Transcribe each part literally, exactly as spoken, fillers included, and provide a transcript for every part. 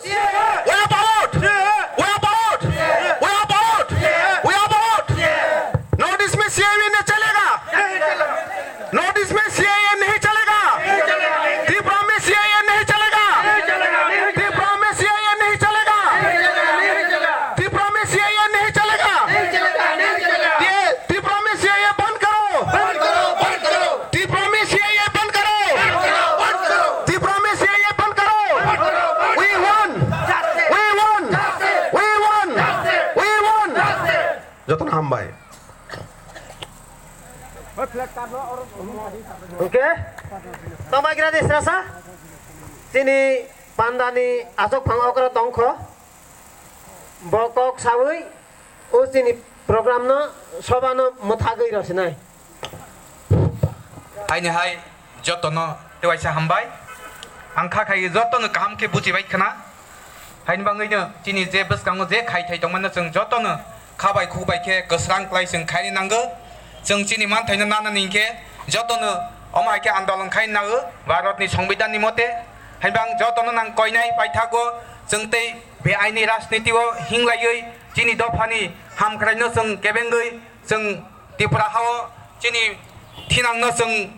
Way out! Way out! Way out! Way out! North East में सीएए नहीं चलेगा। North East में सीएए नहीं चलेगा। त्रिपुरा में सीएए नहीं चलेगा। त्रिपुरा में सीएए नहीं चलेगा। त्रिपुरा में सीएए नहीं चलेगा। ये त्रिपुरा में सीएए बंद करो। त्रिपुरा में सीएए बंद करो। त्रिपुरा में सीएए बंद करो। We won! We won! We won! We won! Jotono hambai. Hwnkhe tongbaikra de srasa chini pandani achuk phang okra tongkho. Bo kok sawi o chini program no sobano mwthagwi rw sinai. Haini hai jotono tewaisa hambai. Ang kha khai jotono kaham khe bujibai khna. Haini bangwi no chini je bwskango je khai thai tongmano chwng jotono kha bai khuk bai khe kwsrang klai chwng khaini nango. Chwng chini manthaino nana ning khe jotono omo hai khe andolon khai nango Bharatni Songbidanni mote. Haini bang jotono nang koinai paithago chwng tei beaini rajnitio hinglaiwi chini dophani hamkraino chwng kebengwi chwng Tripura hao chini thinangno chwng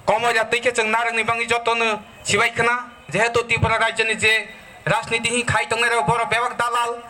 komoi ya twi khe chwng narwkni bangwi jotono sibai khna, jehetu Tripura rajyoni je rajniti hi khai tongnai rok borok bebak dalal,